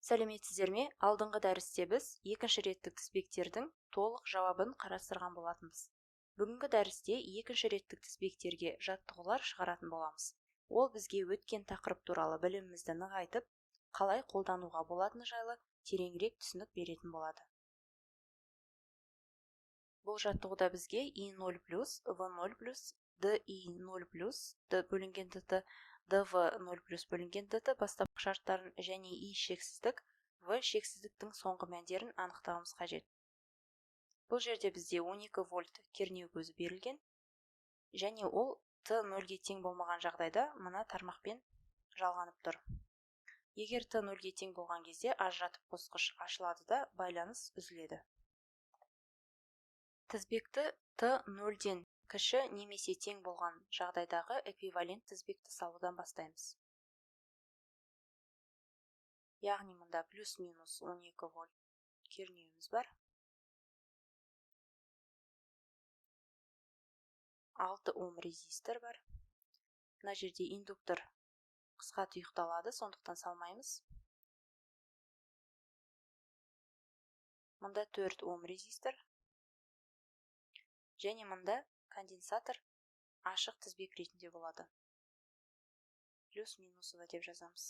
Сәлеметсіздер ме? Алдыңғы дәрісте біз екінші реттік тізбектердің толық жауабын қарастырған болатынбыз. Бүгінгі дәрісте екінші реттік тізбектерге жаттығулар шығаратын боламыз. Ол бізге өткен тақырып туралы білімімізді нығайтып, қалай қолдануға болатыны жайлы тереңірек түсінік беретін болады. Бұл жаттығуда бізге I0 плюс, V0 плюс, DI0 плюс, D бөлінген DT, DV0 плюс бөлінген DT бастапқы шарттарын және I шексіздік, V шексіздіктің соңғы мәндерін анықтауымыз қажет. Бұл жерде бізде 12 вольт кернеу көзі берілген және ол T нөлге тең болмаған жағдайда мына тармақпен жалғанып тұр. Егер T нөлге тең болған кезде ажыратып қосқыш ашылады да байланыс үзіледі. Тізбекті T нөлден кіші немесе тең болған жағдайдағы эквивалент тізбекті салудан бастаймыз. Яғни мұнда плюс-минус 12 вольт кернеуіміз бар. 6 ом резистор бар. Мына жерде индуктор қысқа тұйықталады, сондықтан салмаймыз. Мұнда 4 ом резистор. Және мұнда конденсатор ашық тізбек ретінде болады. Плюс-минус В деп жазамыз.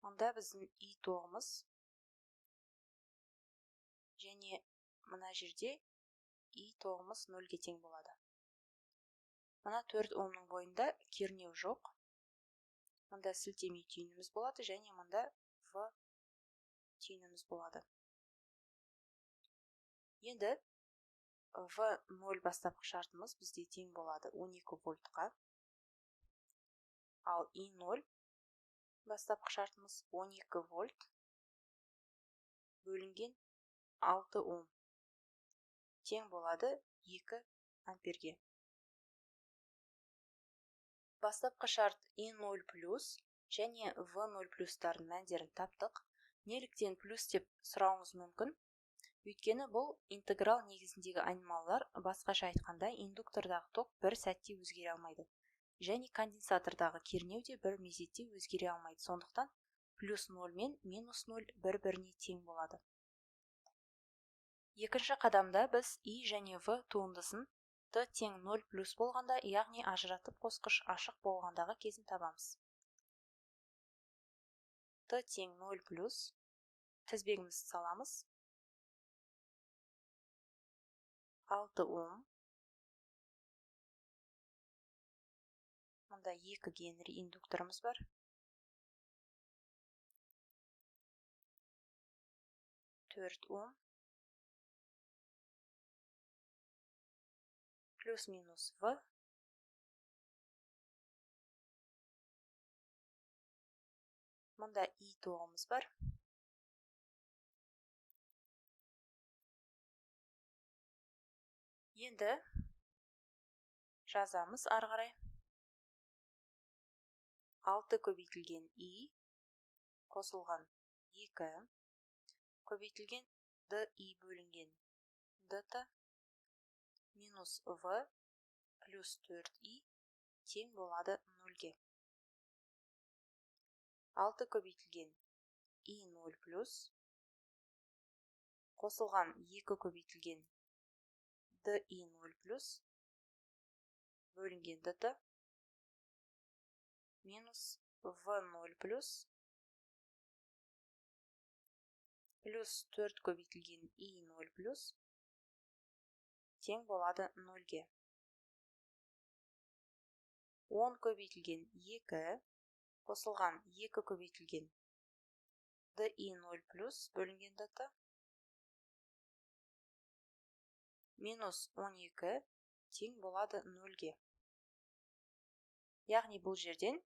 Мұнда біздің I тоғымыз және мына жерде I тоғымыз нөлге тең болады. Мына 4 омның бойында кернеу жоқ. Мұнда сілтеме түйініміз болады және мұнда В түйініміз болады. Енді В0 бастапқы шартымыз бізде тең болады 12 вольтқа. Ал I0 бастапқы шартымыз 12 вольт бөлінген 6 ом тең болады 2 амперге. Бастапқы шарт I0 плюс және V0 плюстардың мәндерін таптық. Неліктен плюс деп сұрауыңыз мүмкін? Өйткені бұл интеграл негізіндегі айнымалылар, басқаша айтқанда индуктордағы ток бір сәтте өзгере алмайды. Және конденсатордағы кернеу де бір мезетте өзгере алмайды. Сондықтан плюс 0 мен минус 0 бір-біріне тең болады. Екінші қадамда біз I және V туындысын T тең 0 плюс болғанда, яғни ажыратып қосқыш ашық болғандағы кезін табамыз. T тең 0 плюс тізбегімізді саламыз. 6 ом. Мұнда 2 генри индукторымыз бар. 4 ом. Плюс-минус В. Мұнда I тоғымыз бар. Енді жазамыз ары қарай. 6 көбейтілген I қосылған 2 көбейтілген DI бөлінген DT минус В плюс 4I тең болады 0-ге. 6 көбейтілген I0 плюс қосылған 2 көбейтілген DI0 плюс бөлінген DT минус V0 плюс плюс 4 көбейтілген I0 плюс тең болады 0-ге. 10 көбейтілген 2 қосылған 2 көбейтілген DI0 плюс бөлінген DT минус 12 тең болады 0-ге. Яғни бұл жерден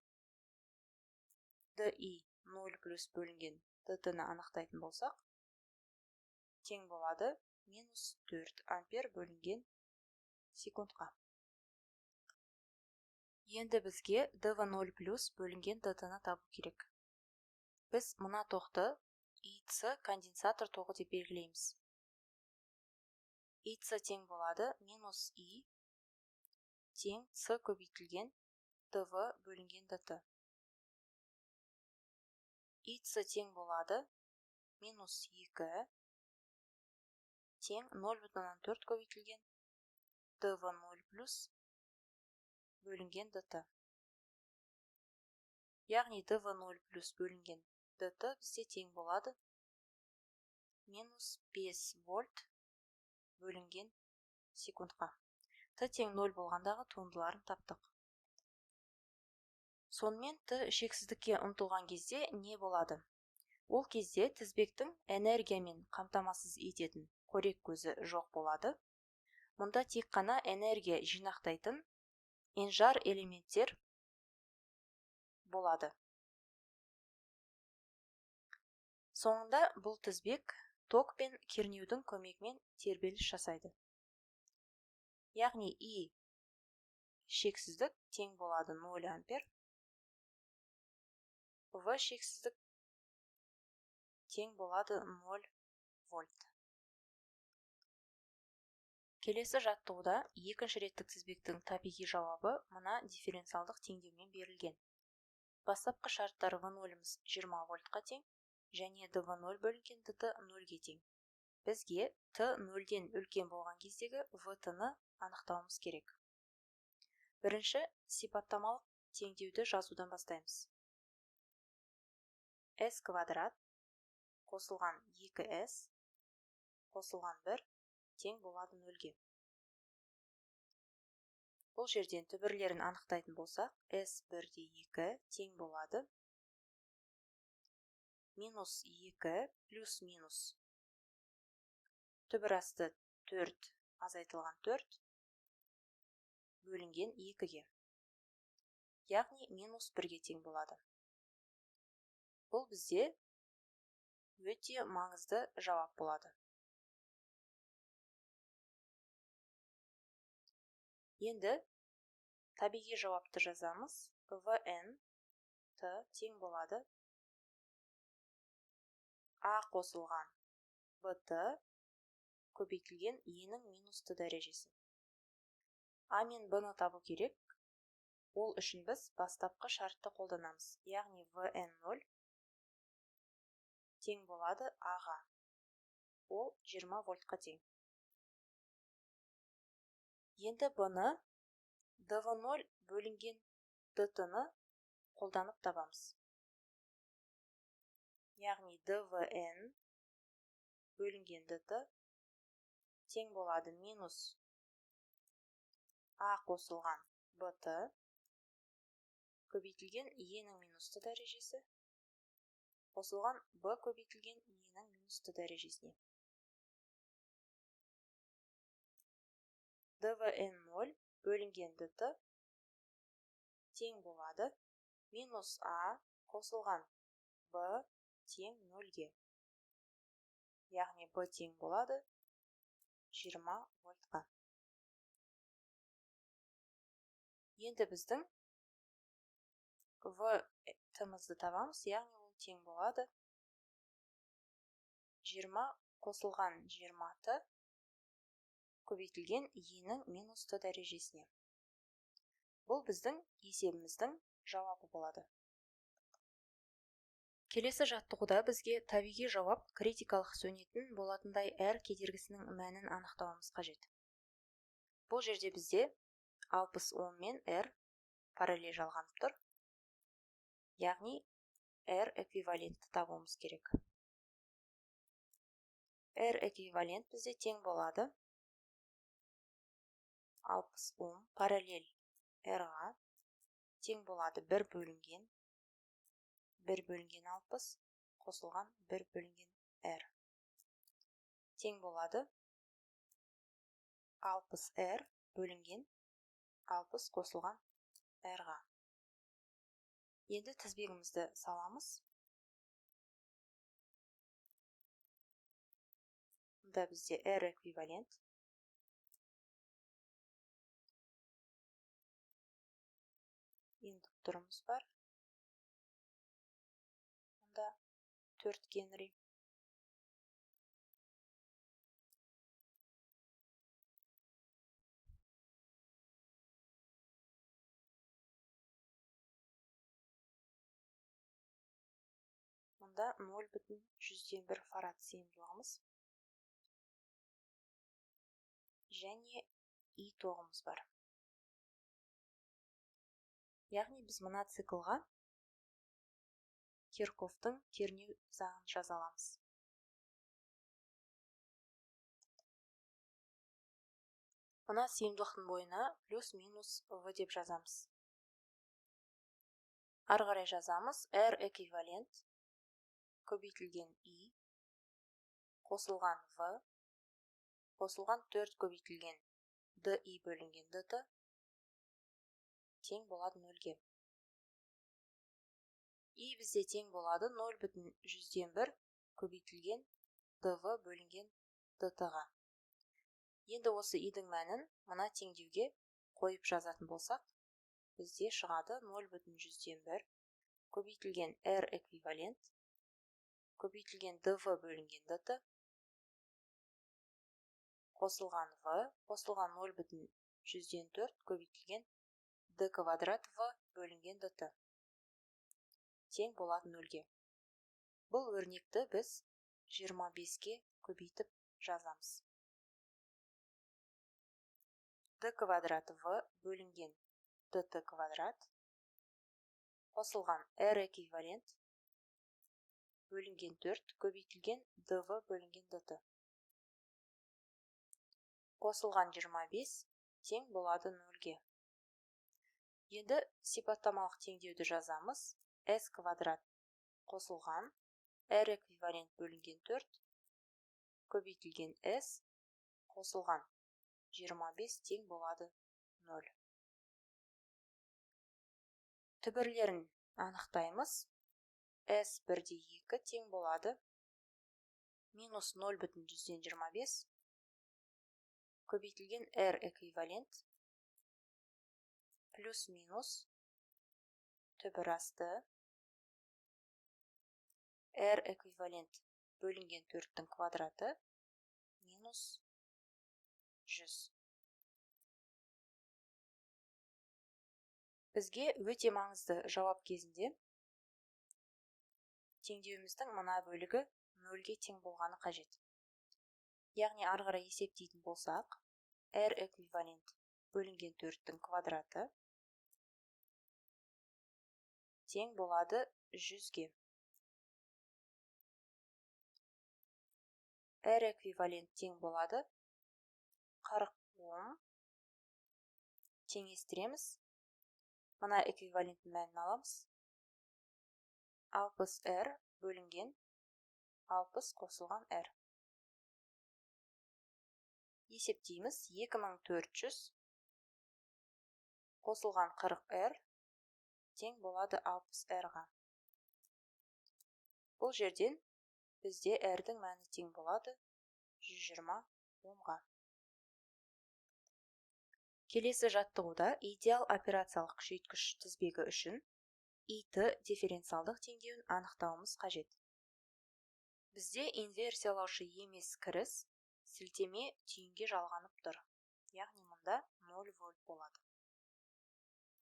DI0 плюс бөлінген DT-ні анықтайтын болсақ, тең болады минус 4 ампер бөлінген секундқа. Енді бізге DV0 плюс бөлінген DT-ні табу керек. Біз мына тоқты IC конденсатор тоғы деп белгілейміз. ИЦ тең болады минус И тең С көбейтілген ДВ бөлінген ДТ. ИЦ тең болады минус 2 тең 0,4 көбейтілген ДВ0 плюс бөлінген ДТ. Яғни ДВ0 плюс бөлінген ДТ бізде тең болады минус 5 вольт бөлінген секундқа. Т тең 0 болғандағы туындыларын таптық. Сонымен Т шексіздікке ұмтылған кезде не болады? Ол кезде тізбектің энергиямен қамтамасыз ететін қорек көзі жоқ болады. Мұнда тек қана энергия жинақтайтын енжар элементтер болады. Соңында бұл тізбек ток пен кернеудің көмегімен тербеліс жасайды. Яғни И шексіздік тең болады 0 ампер, В шексіздік тең болады 0 вольт. Келесі жаттығуда екінші реттік тізбектің табиғи жауабы мына дифференциалдық теңдеумен берілген. Бастапқы шарттар В0-іміз 20 вольтқа тең және ДВ0 бөлінген ДТ 0-ге тең. Бізге Т 0-ден үлкен болған кездегі ВТ-ны анықтауымыз керек. Бірінші сипаттамалық теңдеуді жазудан бастаймыз. S квадрат қосылған 2S қосылған 1 тең болады 0-ге. Бұл жерден түбірлерін анықтайтын болсақ, S 1-де 2 тең болады минус 2 плюс минус түбір асты 4 азайтылған 4 бөлінген 2-ге. Яғни минус 1-ге тең болады. Бұл бізде өте маңызды жауап болады. Енді табиғи жауапты жазамыз. ВН Т тең болады А қосылған БТ көбейтілген Е-нің минус Т дәрежесі. А мен Б-ны табу керек. Ол үшін біз бастапқы шартты қолданамыз. Яғни ВН0 тең болады А-ға. Ол 20 вольтқа тең. Енді Б-ны ДВ0 бөлінген ДТ-ны қолданып табамыз. Яғни ДВН бөлінген ДТ тең болады минус А қосылған БТ көбейтілген Е-нің минус Т дәрежесі қосылған Б көбейтілген Е-нің минус Т дәрежесіне. ДВН0 бөлінген ДТ тең болады минус А қосылған Б тең 0-ге. Яғни Б тең болады 20 вольтқа. Енді біздің В-тімізді табамыз, яғни ол тең болады 20 қосылған 20 Т көбейтілген Е-нің минус Т дәрежесіне. Бұл біздің есебіміздің жауабы болады. Келесі жаттығуда бізге табиғи жауап критикалық сөнетін болатындай әр кедергісінің мәнін анықтауымыз қажет. Бұл жерде бізде 60 Ом мен R параллель жалғанып тұр. Яғни R эквивалентті табуымыз керек. R эквивалент бізде тең болады 60 Ом параллель R-ға тең болады 1 бөлінген 1 бөлінген 60 қосылған 1 бөлінген R. Тең болады 60 R бөлінген 60 қосылған R-ға. Енді тізбегімізді саламыз. Мұнда бізде R эквивалент. Индукторымыз бар. Мұнда 4 Генри. Мұнда 0,1 фарад сыйымдылығымыз және И тоғымыз бар. Яғни біз мына циклға Кирхгофтың кернеу заңын жаза аламыз. Мына сыйымдылықтың бойына плюс-минус В деп жазамыз. Ары қарай жазамыз R эквивалент көбейтілген I қосылған В қосылған 4 көбейтілген DI бөлінген DT тең болады 0-ге. I бізде тең болады 0,1 көбейтілген DV бөлінген DT-ға. Енді осы I-дің мәнін мына теңдеуге қойып жазатын болсақ, бізде шығады 0,1 көбейтілген R эквивалент көбейтілген DV бөлінген DT қосылған В қосылған 0,4 көбейтілген D квадрат В бөлінген DT тең болады 0-ге. Бұл өрнекті біз 25-ке көбейтіп жазамыз. D квадрат В бөлінген dt квадрат қосылған R эквивалент бөлінген 4 көбейтілген dv бөлінген dt қосылған 25 тең болады 0-ге. Енді сипаттамалық теңдеуді жазамыз. S квадрат қосылған R эквивалент бөлінген 4 көбейтілген S қосылған 25 тең болады 0. Түбірлерін анықтаймыз. S 1-де 2 тең болады минус 0,25 көбейтілген R эквивалент плюс минус түбір асты R эквивалент бөлінген 4-тің квадраты минус 100. Бізге өте маңызды жауап кезінде теңдеуіміздің мына бөлігі 0-ге тең болғаны қажет. Яғни ары қарай есептейтін болсақ, R эквивалент бөлінген 4-тің квадраты тең болады 100-ге. R эквивалент тең болады 40 ом. Теңестіреміз. Мына эквиваленттің мәнін аламыз. 60 R бөлінген 60 қосылған R. Есептейміз. 2400 қосылған 40 R тең болады 60 R-ға. Бұл жерден бізде R-дің мәні тең болады 120 омға. Келесі жаттығуда идеал операциялық күшейткіш тізбегі үшін ИТ дифференциалдық теңдеуін анықтауымыз қажет. Бізде инверсиялаушы емес кіріс сілтеме түйінге жалғанып тұр. Яғни мұнда 0 вольт болады.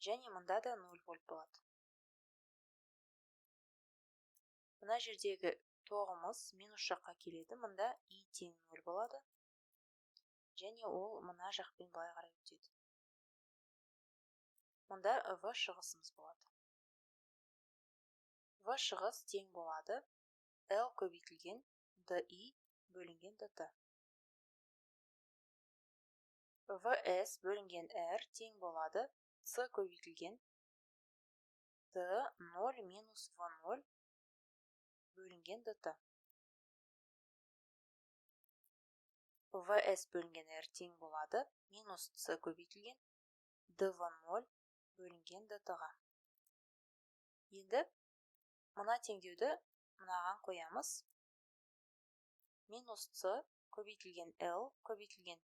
Және мұнда да 0 вольт болады. Мына жердегі тоғымыз минус жаққа келеді. Мұнда И тең 0 болады. Және ол мына жақпен былай қарай өтеді. Мұнда В шығысымыз болады. В шығыс тең болады L көбейтілген DI бөлінген DT. VS бөлінген R тең болады C көбейтілген D 0 минус V0 бөлінген DT. VS бөлінген R тең болады минус C көбейтілген DV0 бөлінген DT-ға. Енді мына теңдеуді мынаған қоямыз. Минус C көбейтілген L көбейтілген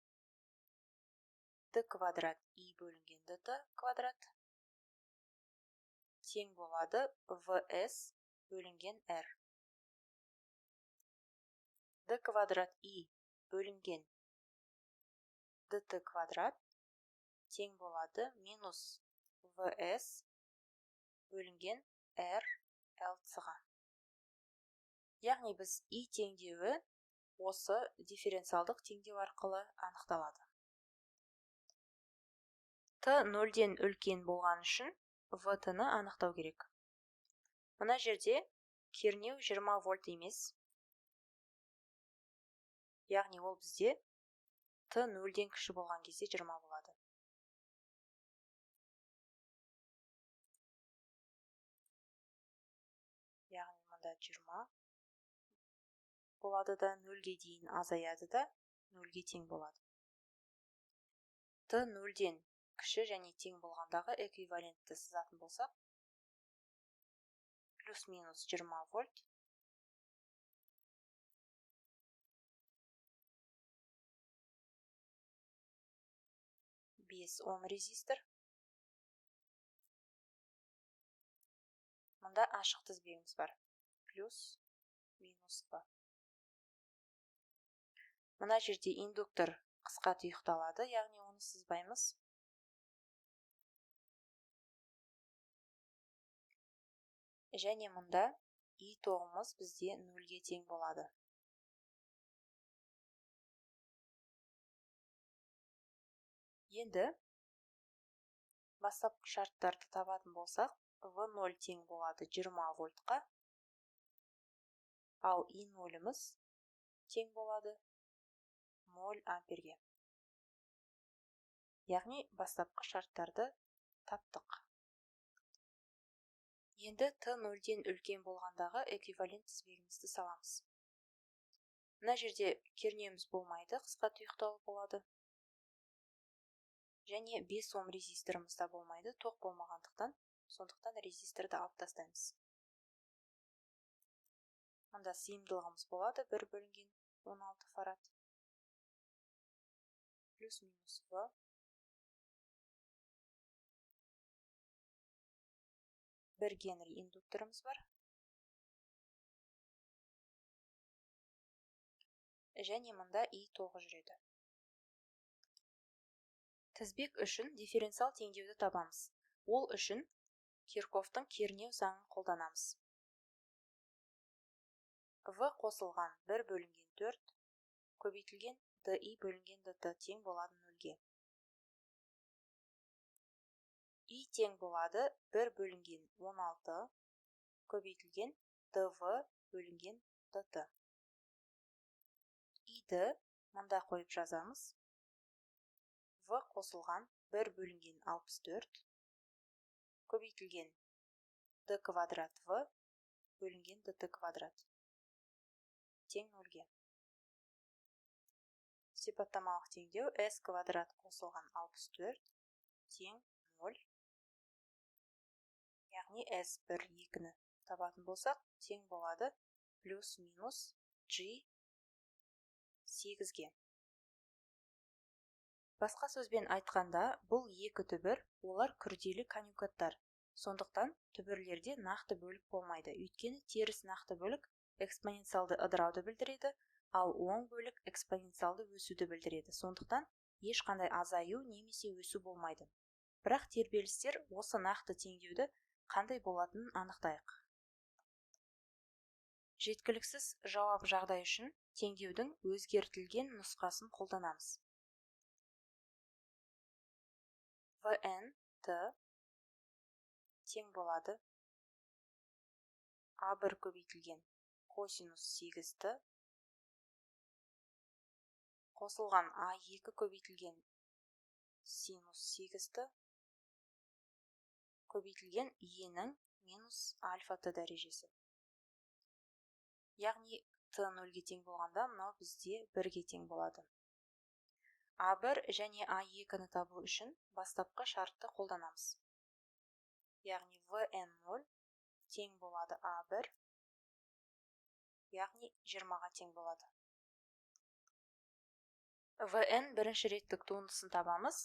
D квадрат I бөлінген DT квадрат тең болады VS бөлінген R. D квадрат I бөлінген dt квадрат тең болады минус vs бөлінген r lc-ға. Яғни біз И теңдеуі осы дифференциалдық теңдеу арқылы анықталады. Т 0-ден үлкен болған үшін ВТ-ны анықтау керек. Мына жерде кернеу 20 вольт емес. Яғни ол бізде Т 0-ден кіші болған кезде 20 болады. Яғни мында 20 болады да 0-ге дейін азаяды да 0-ге тең болады. Т 0-ден кіші және тең болғандағы эквивалентті сызатын болсақ, плюс-минус 20 вольт. 5 Ом резистор. Мында ашық тізбегіміз бар. Плюс, минус В. Мына жерде индуктор қысқа тұйықталады, яғни оны сызбаймыз. Және мұнда И тоғымыз бізде 0-ге тең болады. Енді бастапқы шарттарды табатын болсақ, В0 тең болады 20 вольтқа, ал И0-іміз тең болады 0 амперге. Яғни бастапқы шарттарды таптық. Енді Т 0-ден үлкен болғандағы эквивалент тізбегімізді саламыз. Мына жерде кернеуіміз болмайды, қысқа тұйықталу болады. Және 5 Ом резисторымыз да болмайды, тоқ болмағандықтан, сондықтан резисторды алып тастаймыз. Мында сыйымдылығымыз болады 1 бөлінген 16 фарад. Плюс минус В. 1 Генри индукторымыз бар. Және мында И тоғы жүреді. Тізбек үшін дифференциал теңдеуді табамыз. Ол үшін Кирхгофтың кернеу заңын қолданамыз. В қосылған 1 бөлінген 4 көбейтілген ДИ бөлінген ДТ тең болады 0-ге. И тең болады 1 бөлінген 16 көбейтілген ДВ бөлінген ДТ. И-ді мында қойып жазамыз. В қосылған 1 бөлінген 64 көбейтілген Д квадрат В бөлінген ДТ квадрат тең 0-ге. Сипаттамалық теңдеу S квадрат қосылған 64 тең 0. Яғни S1 2-ні табатын болсақ, тең болады плюс минус G 8-ге. Басқа сөзбен айтқанда, бұл екі түбір, олар күрделі конъюгаттар. Сондықтан түбірлерде нақты бөлік болмайды. Өйткені теріс нақты бөлік экспоненциалды ыдырауды білдіреді, ал оң бөлік экспоненциалды өсуді білдіреді. Сондықтан ешқандай азаю немесе өсу болмайды. Бірақ тербелістер осы нақты теңдеуді қандай болатынын анықтайық. Жеткіліксіз жауап жағдай үшін теңдеудің өзгертілген нұсқасын қолданамыз. ВН Т тең болады А1 көбейтілген косинус 8 Т қосылған А2 көбейтілген синус 8 Т көбейтілген Е-нің минус альфа Т дәрежесі. Яғни Т 0-ге тең болғанда мынау бізде 1-ге тең болады. А1 және А2-ні табу үшін бастапқы шартты қолданамыз. Яғни ВН0 тең болады А1, яғни 20-ға тең болады. ВН бірінші реттік туындысын табамыз.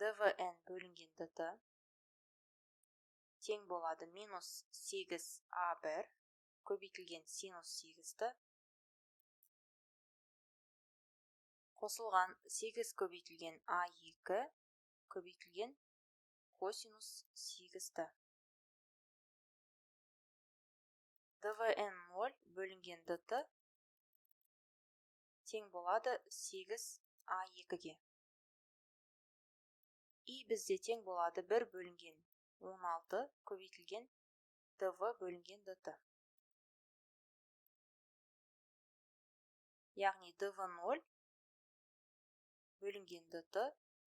ДВН бөлінген ДТ тең болады минус 8А1 көбейтілген синус 8-ті қосылған 8 көбейтілген А2 көбейтілген косинус 8-ті. Dvn 0 бөлінген dt тең болады 8 а2-ге. И бізде тең болады 1 бөлінген 16 көбейтілген dv бөлінген dt. Яғни dv0 бөлінген dt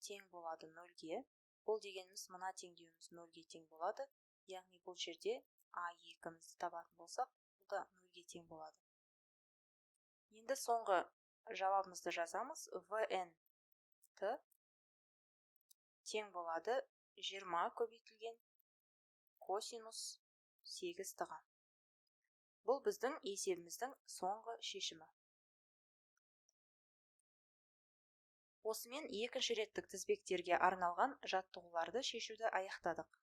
тең болады 0-ге. Бұл дегеніміз мына теңдеуіміз 0-ге тең болады. Яғни бұл жерде а2-мізді табатын болсақ, бұл да 0-ге тең болады. Енді соңғы жауабымызды жазамыз. Vn t тең болады 20 көбейтілген косинус 8 т-ға. Бұл біздің есебіміздің соңғы шешімі. Осымен екінші реттік тізбектерге арналған жаттығуларды шешуді аяқтадық.